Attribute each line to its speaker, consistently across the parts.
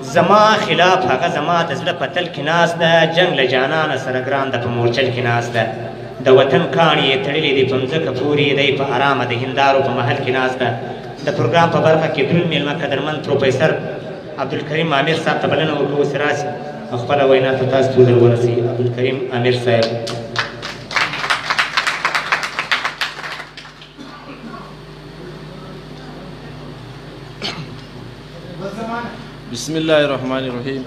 Speaker 1: زما خلاف هغه زما د زړه په تل کې ناست ده، جنګ له جانانه سره ګران ده په مورچل کې ناست ده. د وطن کاڼي یې تړلي دي په مځکه پورې دی، په ارامه د هندارو په محل کې ناست ده. د پروګرام په برخه کې دروند مېلمه قدرمن پروفیسر عبدالکریم امیر صاحب ته بلنه ورکوو چې راشي او خپله وینا ته تاسو ته ورسوي. عبدالکریم امیر صاحب.
Speaker 2: بسم الله الرحمن الرحیم.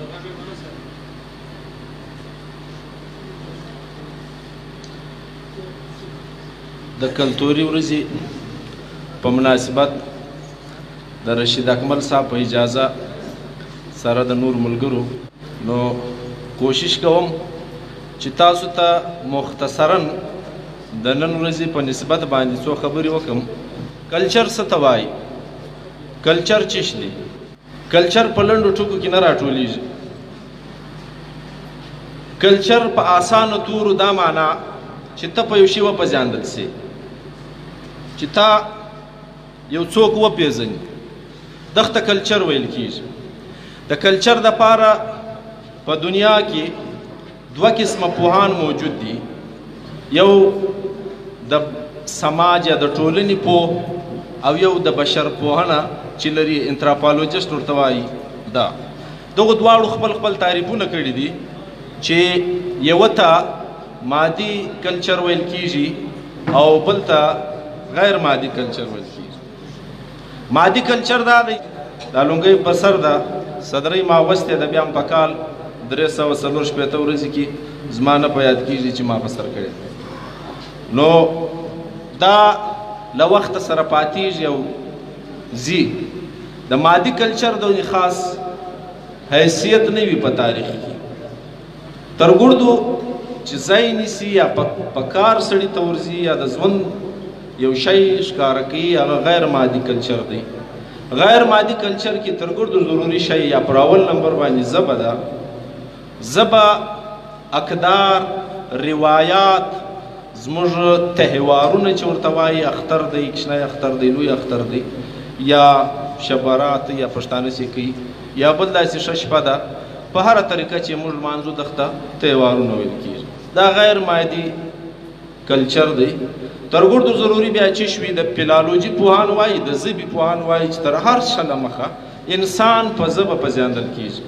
Speaker 2: د کلتوري ورځې په مناسبت د رشید اکمل صاحب په اجازه سره د نور ملګرو نو کوشش کوم چې تاسو ته مختصرا د نن ورځې په نسبت باندې څو خبرې وکم. کلچر څه ته وایي؟ کلچر چش دی؟ کلچر په لنډو ټکو کې نه راټولېږي. کلچر په اسانو تورو دا معنا چې ته په یو شي وپېژندل سې، چې تا یو څوک وپېژني، دغه کلچر ویل کېږي. د کلچر دپاره په دنیا کې دوه قسمه پوهان موجود دي. یو د سماج یا د ټولنې پوه او یو د بشر پوهنه چې لري، انتراپالوجسټ ورته وایي. دا دغو دواړو خپل خپل تعریفونه کړي دي چې یوه ته مادي کلچر ویل کیږي او بل ته غیر مادي کلچر ویل کیږي. مادي کلچر دا دی، دا لونګۍ په سر ده، صدرۍ ما اغوستې ده، بیا هم په کال 364 ورځې کې زما نه په یاد کیږي چې ما په سر کړې. نو دا له وخته سره پاتېږي او ځي. د مادي کلچر د خاص حیثیت نه وي په تاریخ کې، تر ګردو چې ځای نیسي یا په کار سړي ته ورځي یا د ژوند یو شی ښکاره کوي، هغه غیر مادي کلچر دی. غیر مادي کلچر کې تر ګردو ضروري شی یا پر اول نمبر باندې ژبه ده. ژبه، اقدار، روایات، زموږ تهوارونه چې ورته وایي، اختر دی، کوچنی اختر دی، لوی اختر دی، یا شبرات یا پښتانه چې کوي، یا بل داسې ښه شپه ده، په هره طریقه چې موږ لمانځو دغه تهوارونه ویل کېږي. دا غیر مادي کلچر دی. تر ګردو ضروري بیا چې شوي، د فلالوجي پوهان وایي، د ژبې پوهان وایي چې تر هر څه له مخه انسان په ژبه پېژندل کېږي.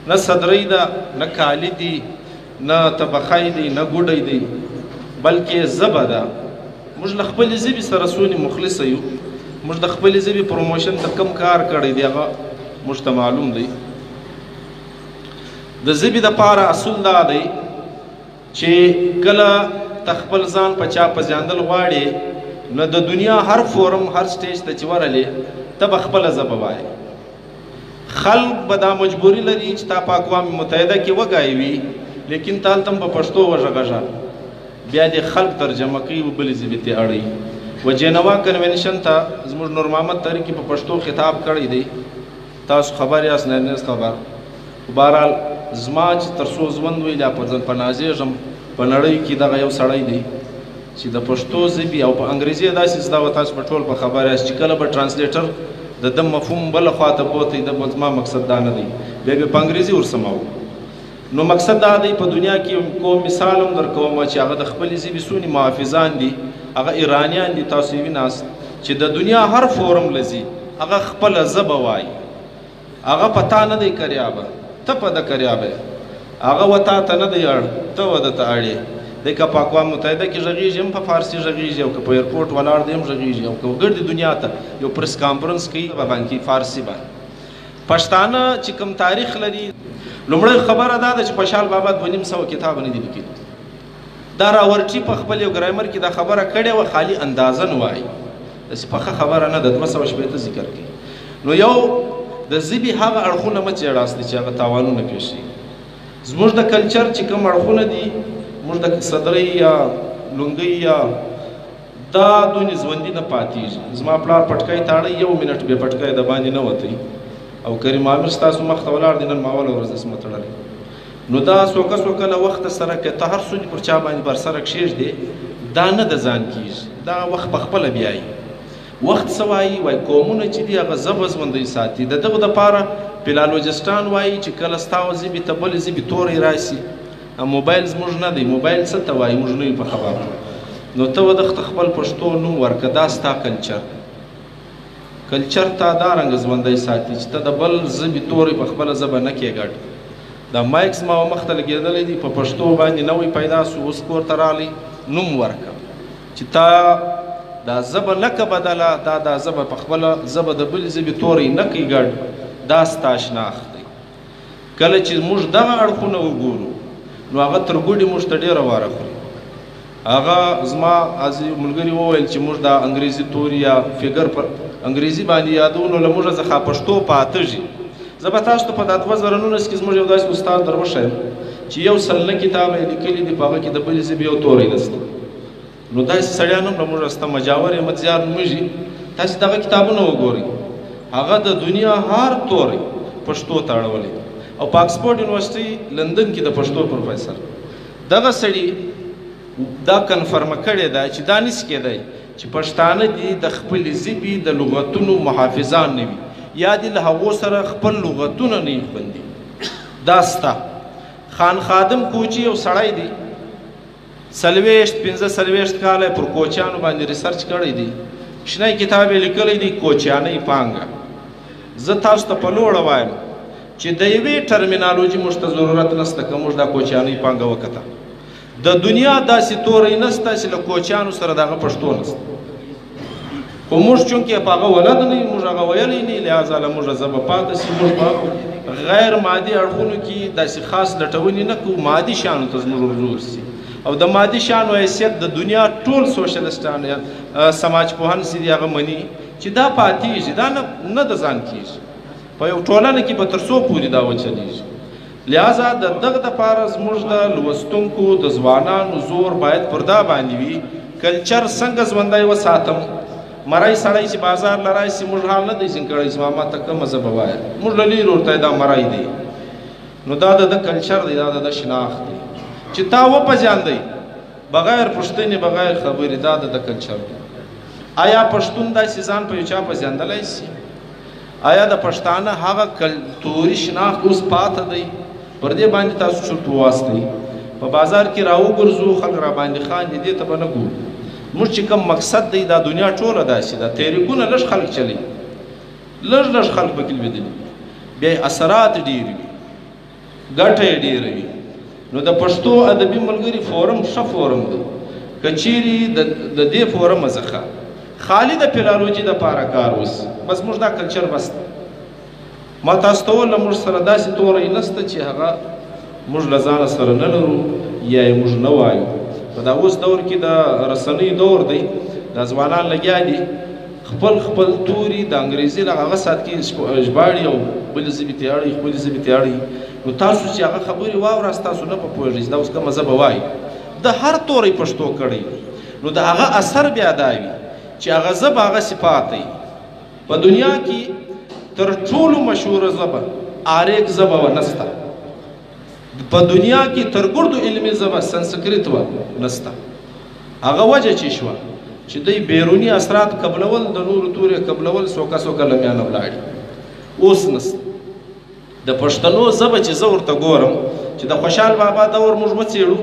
Speaker 2: نه صدرۍ ده، نه کالي دي، نه طبخی دی، نه ګوډی دی، بلکې ژبه ده. موږ له خپلې ژبې سره څونې مخلصه یو، موږ د خپلې ژبې promotion ته کم کار کړی دی، هغه موږ ته معلوم دی. د ژبې دپاره اصول دا دی چې کله ته خپل ځان په چا پېژندل غواړې، نو د دنیا هر forum، هر stage ته چې ورغلې، ته به خپله ژبه وایې. خلک به دا مجبوري لري چې تا په اقوام متحده کې وګایوي، لیکن ته هلته هم په پښتو وغږېږه، بیا دې خلک ترجمه کوي و بلې ژبې ته اړوي. و جنوا کنونشن ته زموږ نور محمد ترکی په پښتو خطاب کړی دی، تاسو خبر یاست نه یاست خبر. خو بهرحال زما چې تر څو ژوند وي لا په ځان په نازېږم، په نړۍ کې دغه یو سړی دی چې د پښتو ژبې او په انګریزي داسې زده وه، تاسو به ټول په خبر یاست چې کله به translator د ده مفهوم بله خوا ته بوتی، د زما مقصد دا نه دی، بیا به په انګریزي ورسماوه. نو مقصد دا دی، په دنیا کې کوم مثال هم درکوم چې هغه د خپلې ژبې څونې محافظان دي، هغه ایرانیان دي، تاسو یې ویناست چې د دنیا هر forum له ځي هغه خپله ژبه وایي. هغه په تا نه دی کریابه، ته په ده کریابه، هغه و تا ته نه دی اړ، ته و ده ته اړ یې. دی که په اقوام متحده کې غږېږي هم په فارسي غږېږي، او که په airport ولاړ دی هم غږېږي، او که ګردې دنیا ته یو press conference کوي په باندې فارسي باندې. پښتانه چې کوم تاریخ لري، لومړۍ خبره دا ده چې خوشحال بابا 250 کتابه نه دي لیکلي. دا راورټي په خپل یو ګرامر کې دا خبره کړې وه، خالي اندازه نه وایي، داسې پخه خبره نه ده، 260 ذکر کوي. نو یو د ژبې هغه اړخونه مه څېړاست چې هغه تاوانونه پېښوي. زموږ د کلچر چې کوم اړخونه دي، موږ د صدرۍ یا لونګۍ یا دا دونې ژوندي نه پاتېږي. زما پلار پټکی تاړی، یو منټ بې پټکی د باندې نه وتی، او کریم عامر ستاسو مخ ته ولاړ دی، نن ما اوله ورځ داسې متړلی. نو دا سوکه سوکه له وخته سره که ته هر څومره پر چا باندې بر سره کښېږدې، دا نه د ځان کېږي، دا وخت په خپله بیایي. وخت څه وایي؟ وایي قومونه چې دي هغه ژبه ژوندۍ ساتي. د دغو دپاره فلالوجستان وایي چې کله ستا ژبې ته بلې ژبې توری راشي، موبایل زموږ نه دی، موبایل څه ته وایي موږ نه یو په خبر، نو ته ودغه ته خپل پښتو نوم ورکړه، دا ستا کلچر. کلچر تا دا رنګه ژوندی ساتي چې ته د بل ژبې توری په خپله ژبه نه کې ګډ. دا مایک زما مخته لګېدلی دی، په پښتو باندې نوی پیدا سو، اوس کور ته راغلی، نوم ورکړه چې تا دا ژبه نه که بدله، تا دا ژبه په خپله ژبه د بلې ژبې توری نه کوي ګډ، دا ستا شناخت دی. کله چې موږ دغه اړخونه وګورو نو هغه تر ګوډې موږ ته ډېره واره خوري. هغه زما ملګري وویل چې موږ دا انګریزي توري یا فګر پر انګریزي باندې یادو، نو له موږ څخه پښتو پاتېږي. زه به تاسو ته په دا 2019 کې زموږ یو داسې استاد در وښیم چې یو سل نه کتاب یې لیکلي دي، په هغه کې د بلې ژبې یو توری نشته. نو داسې سړیان هم له موږ سته، مجاور احمد زیار نومېږي، تاسې دغه کتابونه وګورئ، هغه د دنیا هر توری پښتو ته اړولی او په اکسفورډ یونیورسټي لندن کې د پښتو پروفیسر. دغه سړي دا کنفرمه کړې ده چې دا نشي کېدی چې پښتانه دي د خپلې ژبې د لغتونو محافظان نه وي، یا دې له هغو سره خپل لغتونه نه وي خوندي. دا سته. خان خادم کوچي یو سړی دی، 40 45 کاله پر کوچیانو باندې ریسرچ کړی دی، شنی کتاب یې لیکلی دی، کوچیانۍ پانګه. زه تاسو ته په لوړه وایم چې د یوې ټرمینالوجي موږ ته ضرورت نشته که موږ دا کوچیانۍ پانګه وکته. د دنیا داسې توری نشته چې له کوچیانو سره د هغه پښتو نشته، خو موږ چونکې په هغه ولد نه یو، موږ هغه ویلی نه، لهذا له موږ ژبه پاتې سي. موږ په غیر مادي اړخونو کې داسې خاص لټونې نه کوو، مادي شیانو ته زموږ رجوع سي. او د مادي شیانو حیثیت د دنیا ټول سوشلسټان یا سماج پوهان چې دي هغه مني چې دا پاتېږي، دا نه د ځان کېږي. په یو ټولنه کې به تر څو پورې دا وچلېږي. لہذا د دغه دپاره زموږ د لوستونکو د ځوانانو زور باید پر دا باندې وي، کلچر څنګه ژوندی وساتم. مری سړی چې بازار له راشي موږ حال نه دی څنګه کړی چې ما ته کومه ژبه وایه، موږ له لرې ورته دا مری دی. نو دا د ده کلچر دی، دا د ده شناخت دی چې تا وپېژاندی بغیر پوښتنې بغیر خبرې، دا د ده کلچر دی. آیا پښتون داسې ځان په یو چا پېژندلی سي؟ آیا د پښتانه هغه کلتوري شناخت اوس پاته دی؟ پر دې باندې تاسو چورت وواستئ. په بازار کې راوګرځو، خلک راباندې خاندي، دې ته به نه ګورو. موږ چې کوم مقصد دی دا دنیا ټوله داسې ده، تحریکونه لږ خلک چلی، لږ لږ خلک پکې لوېدلي، بیا یې اثرات ډېر وي، ګټه یې ډېره وي. نو د پښتو ادبي ملګري فورم ښه فورم دی. که چیرې د دې فورم څخه خالي د فلالوجي دپاره کار وسي، بس موږ دا کلچر بس دی. ما تاسو ته وویل له موږ سره داسې توری نشته چې هغه موږ له ځانه سره نه لرو یا یې موږ نه وایو. په دا اوس دور کې د رسنۍ دور دی، دا ځوانان لګیا دي خپل خپل توري د انګریزي له هغه ساعت کې ژباړي او بلې ژبې ته اړوي، خپلې ژبې ته اړوي. نو تاسو چې هغه خبرې واوراست تاسو نه په پوهېږئ چې دا اوس کومه ژبه وایي. د هر توری پښتو کړی دی، نو د هغه اثر بیا دا وي چې هغه ژبه هغسې پاتې. په دنیا کې تر ټولو مشهوره ژبه آریک ژبه وه، نسته. په دنیا کې تر ګردو علمي ژبه سنسکریت وه، نسته. هغه وجه چې شوه چې دوی بیروني اثرات قبلول، د نورو تورې قبلول، سوکه سوکه له میانه ولاړي، اوس نسته. د پښتنو ژبه چې زه ورته ګورم چې د خوشحال بابا دور موږ وڅېړو،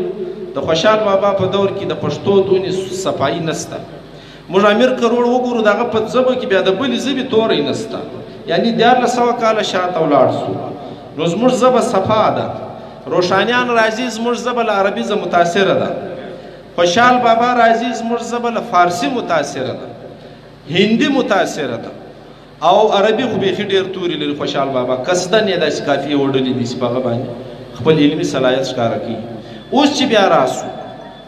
Speaker 2: د خوشحال بابا په دور کې د پښتو دونې صفایي نسته. موږ امیر کروړ وګورو، د هغه په ژبه کې بیا د بلې ژبې توری نسته، یعنی 1300 کاله شاته ولاړ سو. نو زموږ ژبه صفا ده. روښانیان راځي، زموږ ژبه له عربي ژبه متاثره ده. خوشحال بابا راځي، زموږ ژبه له فارسي متاثره ده، هندي متاثره ده، او عربي خو بیخي ډېر توري لري. خوشحال بابا قصداً یې داسې کافیې وډلې دي چې په هغه باندې خپل علمي صلاحیت ښکاره کوي. اوس چې بیا راسو،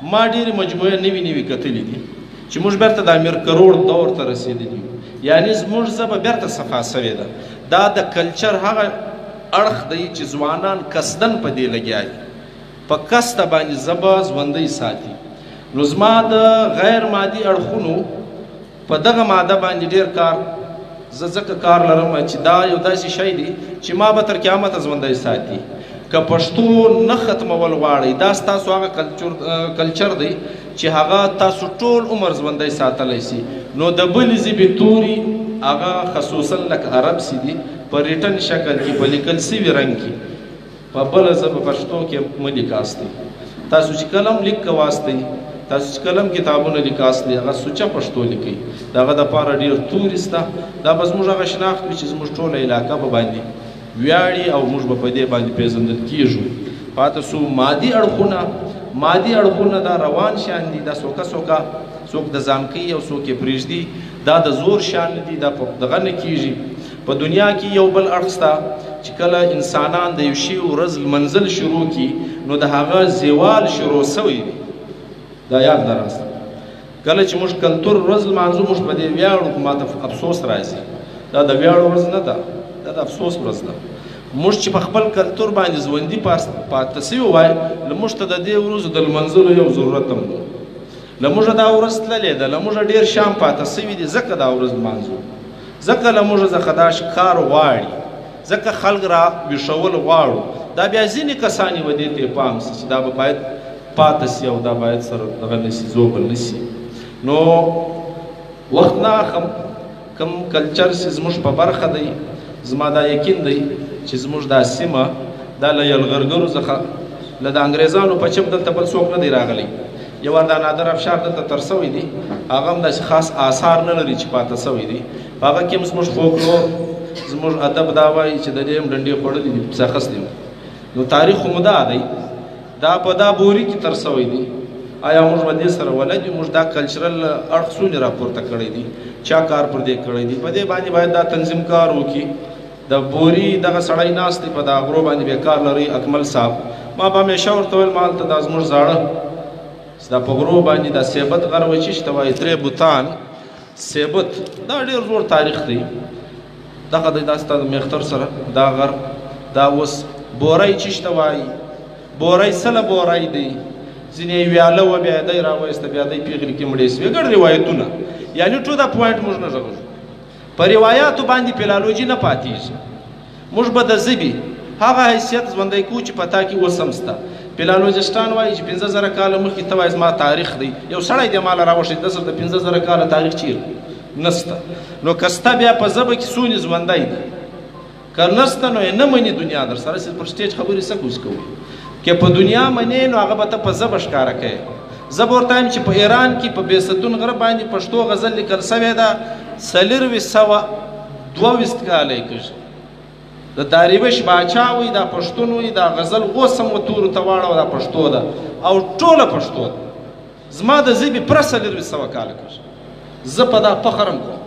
Speaker 2: ما ډېرې مجموعې نوې نوې کتلې دي چې موږ بیرته د امیر کروړ دور ته رسېدلي یو، یعنی زموږ ژبه بیرته صفا سوې ده. دا د کلچر هغه اړخ دی چې ځوانان قصداً په دې لګیا دي، په قصده باندې ژبه ژوندۍ ساتي. نو زما د غیر مادي اړخونو په دغه ماده باندې ډېر کار، زه ځکه کار لرم چې دا یو داسې شی دی چې ما به تر قیامته ژوندی ساتي. که پښتو نه ختمول غواړئ، دا ستاسو هغه کلچر دی چې هغه تاسو ټول عمر ژوندی ساتلی سي. نو د بلې ژبې توري هغه خصوصا لکه عرب سي دي، په written شکل کې، په لیکل سوي رنګ کې، په بله ژبه پښتو کې مه لیکاستئ. تاسو چې کله هم لیک کواستئ، تاسو چې کله هم کتابونه لیکاستئ، هغه سوچه پښتو لیکئ. د هغه دپاره ډېر توري سته. دا به زموږ هغه شناخت وي چې زموږ ټوله علاقه به باندې ویاړي او موږ به په دې باندې پېژندل کېږو. پاتې سو مادي اړخونه. مادي اړخونه دا روان شیان دي، دا سوکه سوکه څوک د ځان کوي او څوک یې پرېږدي. دا د زور شیان نه دي، دا په دغه نه کېږي. په دنیا کې یو بل اړخ سته چې کله انسانان د یو شي ورځ لمانځل شروع کړي، نو د هغه زوال شروع سوی وي. دا یاد دراسته. کله چې موږ کلتور ورځ لمانځو، موږ په دې ویاړو، خو ماته افسوس راځي. دا د ویاړو ورځ نه ده، دا د افسوس ورځ ده. موږ چې په خپل کلتور باندې ژوندي پاتې سوي وای، له موږ ته د دې ورځو د لمانځلو یو ضرورت هم و. له موږه دا ورځ تللې ده، له موږه ډېر شیان پاتې سوي دي، ځکه دا ورځ لمانځو، ځکه له موږ څخه دا کار غواړي، ځکه خلک را ویښول غواړو. دا بیا ځینې کسان یې و دې ته پام سي چې دا به باید پاتې سي او دا باید سره دغه نه سي، ژوبل نه سي. نو وخت نه اخم، کوم کلچر چې زموږ په برخه دی، زما دا یقین دی چې زموږ دا سیمه دا له یلغرګرو څخه، له د انګریزانو په چپ دلته بل څوک نه دی راغلی. یو وار دا نادر افشار دلته تر سوی دی، هغه هم داسې خاص آثار نه لري چې پاته سوی دی. په هغه کې هم زموږ فولکلور، زموږ ادب دا وایي چې د دې هم ډنډې خوړلې دي، پسې اخیستې دي. نو تاریخ خو مو دا دی، دا په دا بوري کې تر سوی دی. آیا موږ به دې سره ولد یو؟ موږ دا کلچرل اړخ څونې راپورته کړی دی؟ چا کار پر دې کړی دی؟ په دې باندې باید دا تنظیم کار وکړي. د بوري دغه سړی ناست دی، په دا غرو باندې بیا کار لري، اکمل صاحب. ما به همیشه ورته ویل، ما هلته دا زموږ زاړه دا په غرو باندې دا سیبت غر و چې ته وایي درې بوتان سیبت، دا ډېر زوړ تاریخ دی. دغه دی دا ستا د میختر سره دا غر، دا اوس بوری چې ته وایي، بوری سله بوری دی، ځینې یې ویاله وه، بیا یې دی راوایسته، بیا دی پېغلې کې مړې سوې. ګڼ روایتونه، یعنې to the point موږ نه غږو. په روایاتو باندې فلالوجي نه پاتېږي. موږ به د ژبې هغه حیثیت ژوندی کوو چې په تا کې اوس هم سته. فلالوجسټان وایي چې 5000 کاله مخکې ته وایې زما تاریخ دی، یو سړی دې ماله راوښیي د سره د 5000 کاله تاریخ چېرې نسته. نو که سته بیا په ژبه کې څونې ژوندی دی، که نسته نو یې نه مني دنیا در سره. پر سټیج خبرې څه کوز کوي؟ که په دنیا منې نو هغه به ته په ژبه ښکاره کوې. زه به ورته وایم چې په ایران کې په بیستون غره باندې پښتو غزل لیکل سوې ده، 2422 کاله یې کېږي. د داریوش باچا وي، دا پښتون وي، دا غزل اوس هم وتورو ته واړوه، دا پښتو ده او ټوله پښتو ده. زما د ژبې پوره 2400 کاله کېږي. زه په دا فخر هم کوم،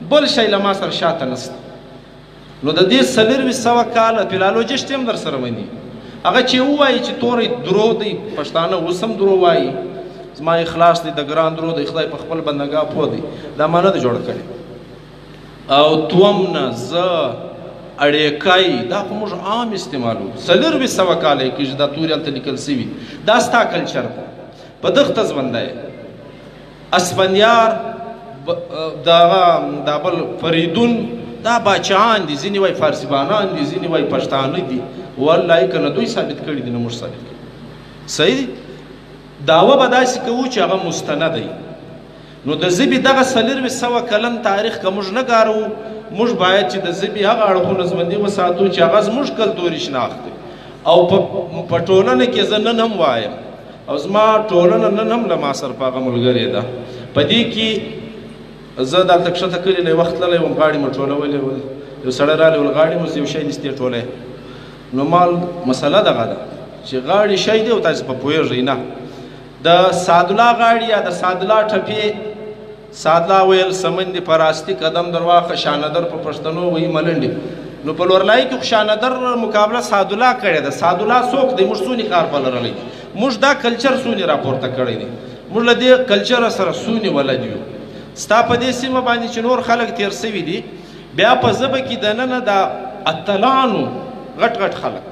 Speaker 2: بل شی له ما سره شاته نشته. نو د دې 2400 کاله فلالوجسټ هم در سره مني. هغه چې ووایي چې توری درو دی، پښتانه اوس هم درو وایي، زما اخلاص دی د ګران درو دی، خدای په خپل بندګاه پوه دی، دا ما نه ده جوړه کړې. او دوم نه زه اړیکای، دا خو موږ عام استعمالو. 2400 کاله یې کېږي دا توري هلته لیکل سوي. دا ستا کلچر ده، په دغته ژوندی. اسفندیار، دغه دا بل فریدون، دا باچاهان دي، ځینې وایي فارسیبانان دي، ځینې وایي پښتانه دي. والله که نه دوی ثابت کړي دي، نه موږ ثابت کړي. صحیح دی. دعوه به داسې کوو چې هغه مستند دی. نو د ژبې دغه 2400 کلن تاریخ که موږ نه ګاروو، موږ باید چې د ژبې هغه اړخونه ژوندي وساتو چې هغه زموږ کلتوري شناخت دی. او په ټولنه کې زه نن هم وایم، او زما ټولنه نن هم له ما سره په هغه ملګرې ده. په دې کې زه دلته کښته کلي له وخت تللی وم، غاړې مو ټولولې ول، یو سړی راغلی ول، غاړې مو یو شی نشته ټولی. نو مال مسله دغه ده چې غاړې شی دی او تاسو په پوهېږئ نه. د سعدالله غاړې یا د سعدالله ټپې، سعدالله ویل سمن دې په راستي قدم درواخه، شاندر په پښتنو وایي ملنډې. نو په لورلای کې خو شاندر مقابله سعدالله کړې ده. سعدالله څوک دی؟ موږ څونې کار په لرلی، موږ دا کلچر څونې راپورته کړی دی، موږ له دې کلچر سره څونې ولد یو. ستا په دې سیمه باندې چې نور خلک تېر سوي دي، بیا په ژبه کې دننه د اتلانو غټ غټ خلک،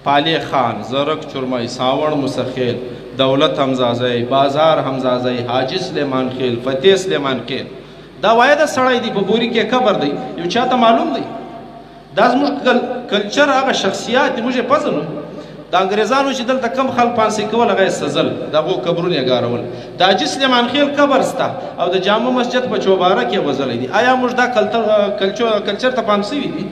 Speaker 2: پالې خان، زرک چورمای، ساوڼ موسخیل، دولت همزازی، بازار همزازی، حاجي سلیمان خیل، فتح سلیمان خیل، دا وایه د سړی دی، په بوري کې قبر دی، یو چاته معلوم دی. دا زموږ کلچر هغه شخصیات دي، موږ یې پزنو. د انګریزانو چې دلته کم خلک پانسي کول، هغه یې سزل، د هغو قبرونه یې ګارول. د حاجي سلیمان خیل قبر سته او د جامع مسجد په چوباره کې وزلی دی. آیا موږ دا کلچر ته پام سوي دي؟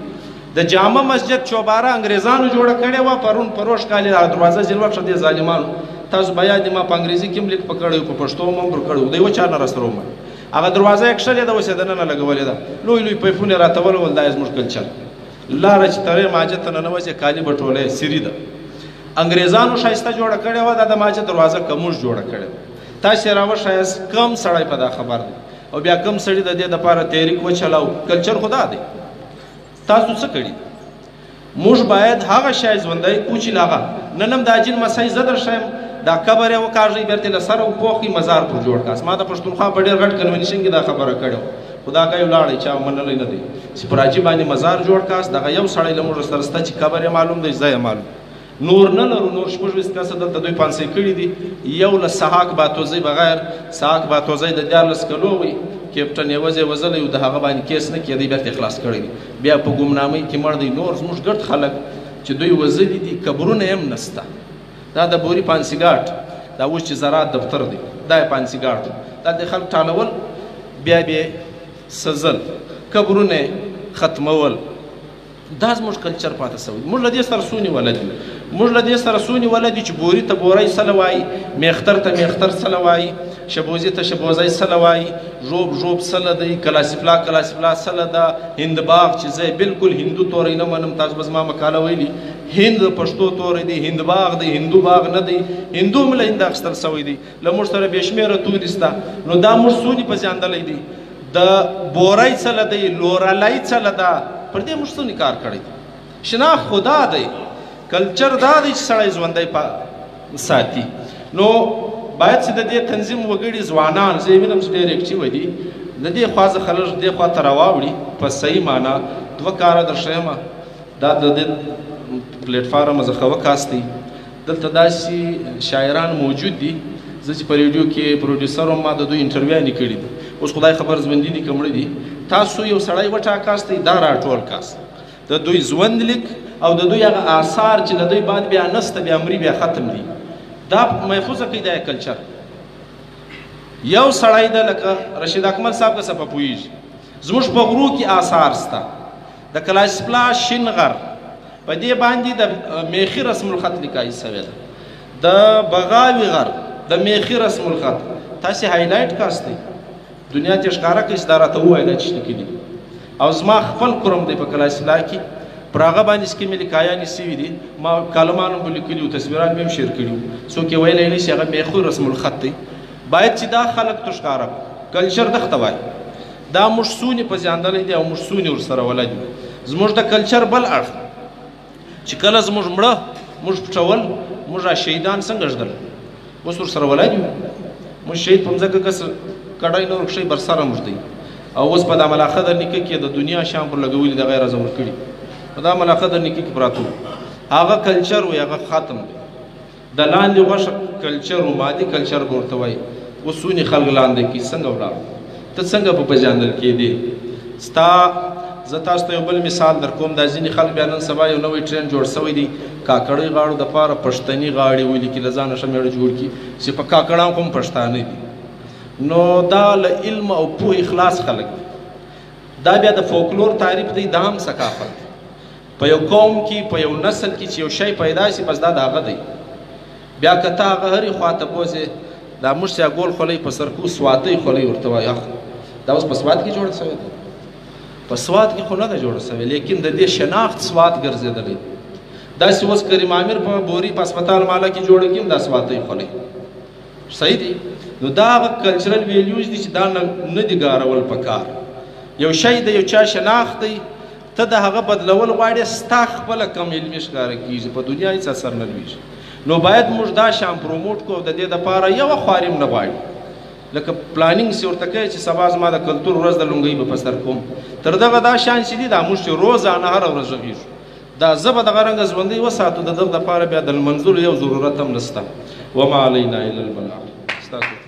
Speaker 2: د جامع مسجد چوباره انګریزانو جوړه کړې وه، پرون پروش کال یې دغه دروازه ځینې وکړه دې ظالمانو. تاسو به یاد ما په انګریزي کې هم لیک په کړی و، په پښتو هم پر کړی و، د یوه چا نه راسره ومنه. هغه دروازه یې کښلې ده، اوس یې دننه لګولې ده، لوی لوی پیپونه یې راته ولول. دا یې زموږ کلچر. لاره چې ترې ماجت ته ننوځې کالي به ټولې سري ده. انګریزانو ښایسته جوړه کړې وه، دا د ماجت دروازه که موږ جوړه کړې وه. تاسې راوښیاست کم سړی په دا خبر دی، او بیا کم سړي د دې دپاره تحریک وچلاو. کلچر خو دا دی. تاسو څه کړي؟ موږ باید هغه شی ژوندی کړو چې له هغه نن هم د اجین مسای زه در ښیم، دا قبر یې وکاږئ، بېرته یې له سره وپوښئ، مزار پر جوړ کړه. ما د پښتونخوا په ډېر غټ کنونشن کې دا خبره کړې وه، خو دا ګی ولاړی چا منلی نه دی چې پر حاجي باندې مزار جوړ کاست. دغه یو سړی له موږ سره شته چې قبر یې معلوم دی، ځای یې معلوم، نور نه لرو. نور 26 کسه دلته دوی پانسۍ کړي دي. یو له سهاک باتوزۍ بغیر، سهاک باتوزۍ د 13 کلو وی، کیپټن یې وزې وزلی و، د هغه باندې کیس نه کېدی، بېرته یې خلاص کړی دی، بیا په ګمنامۍ کې مړ دی. نور زموږ ګرد خلک چې دوی وزلي دي، قبرونه یې هم نسته. دا د بوري پانسیګاټ، دا اوس چې زراعت دفتر دی، دا یې پانسیګاټ و، دا د خلک ټالول، بیا به یې سزل، قبرونه یې ختمول. دا زموږ کلچر پاتې سوی. موږ له دې سره څونې ولد یو، موږ له دې سره څونې ولد یو چې بوري ته بوری سله وایي، میختر ته میختر سله وایي، شبوزي ته شبوزی سله وایي، ژوب ژوب سله دی، کلاسیفلا کلاسیفلا سله ده، هند باغ چې زه بالکل هندو توری نه منم، تاسو به زما مقاله ویلي، هند پښتو توری دی، هند باغ دی، هندو باغ نه دی، هندو هم له هنده اخیستل سوی دی. له موږ سره بې شمېره توري سته. نو دا موږ څونې پېژندلی دی. د بوری څله دی، لورلی څله ده، پر دې موږ څونې کار کړی دی. شناخت خو دا دی، کلچر دا دی چې سړی ژوندی ساتي. نو باید چې د دې تنظیم وګړي ځوانان، زه یې وینم چې ډېر اکټیوه دي، د دې خوا څخه لږ دې خوا ته راواوړي په صحیح معنا. دوه کاره در ښیم، دا د دې پلیټفارم څخه وکاستئ. دلته داسې شاعران موجود دي، زه چې په ریډیو کې پروډیوسر وم، ما د دوی انټرویوانې کړي دي، اوس خدای خبر ژوندي دي که مړه دي. تاسو یو سړی وټاکاستئ، دا راټول کاست، د دوی ژوند لیک او د دوی هغه آثار چې له دوی بعد بیا نسته، بیا مري، بیا ختم دي، دا محفوظه کړئ. دا کلچر یو سړی ده لکه رشید اکمل صاحب که څه په پوهېږي. زموږ په غرو کې آثار سته، د کلاسپلا شین غر په دې باندې د میخي رسم الخط لیکای سوی ده، د بغاوي غر د میخي رسم الخط تاسې highlight کاستئ، دنیا ته ښکاره کړئ چې دا راته ووایه دا چې لیکلي. او زما خپل کرم دی په کلاسپلا کې، پر هغه باندې سکیمې لیکایانې سوي دي، ما کالمان هم لیکلي وو، تصویران مې هم share کړي وو، څوک یې ویلی نه شي هغه میخي رسم الخط دی. باید چې دا خلک ته ښکاره کړو. کلچر دښته وایي، دا موږ څونې پېژندلی دی او موږ څونې ورسره ولد یو. زموږ د کلچر بل اړخ چې کله زموږ مړه موږ پټول، موږ شهیدان څنګه ږدل، اوس ورسره ولد یو. موږ شهید په مځکه کس کډی نه ورکښی بر سره موږ دی. او اوس په دا ملاخه در نیکه کې د دنیا شان پر لګولي د غیر زور کړي، په دا ملاخه در نیکه کې پراته وو. هغه کلچر وي، هغه ختم دی. د لاندې غوښه کلچر و مادي کلچر به ورته وایي. اوس څونې خلک لاندې کړي، څنګه ولاړ، ته څنګه په پېژندل کېدې؟ ستا زه تاسو ته یو بل مثال در کوم. دا ځینې خلک بیا نن سبا یو نوی ټرین جوړ سوی دی، کاکړۍ غاړو دپاره پښتني غاړې ولیکي، له ځانه ښه مېړه جوړ کړي چې په کاکړان خو هم پښتانه دي. نو دا له علم او پوهې خلاص خلک دي. دا بیا د فولکلور تعریف دی، دا هم ثقافت دی. په یو قوم کې، په یو نسل کې چې یو شی پیدا شي، بس دا د هغه دی. بیا که ته هغه هرې خوا ته بوځې، دا موږ چې ګول خولۍ په سر کو، سواتۍ خولۍ ورته وایي، دا اوس په سوات کې جوړه شوې ده؟ په سوات کې خو نه ده جوړه شوې، لیکن د دې شناخت سوات ګرځېدلی. داسې اوس کریم امیر په بوري په هسپتال ماله کې جوړه کړي، دا سواتۍ خولۍ صحیح دی. نو دا هغه cultural values دي چې دا نه دي ګارول پکار. یو شی د یو چا شناخت دی، ته د هغه بدلول غواړې، ستا خپله کم علمي ښکاره کېږي، په دنیا هېڅ اثر نه لوېږي. نو باید موږ دا شان promote کړو او د دې دپاره یوه خواري هم نه غواړي. لکه planning سي ورته کوي چې سبا زما د کلتور ورځ د لونګۍ به په سر کوم، تر دغه دا شان چې دي، دا موږ چې روزانه هره ورځ غږېږو، دا زه به دغه رنګه ژوندۍ وساتو، د دغه دپاره بیا د لمنځلو یو ضرورت هم نشته. وما علینا الا البلاغ. ستاسو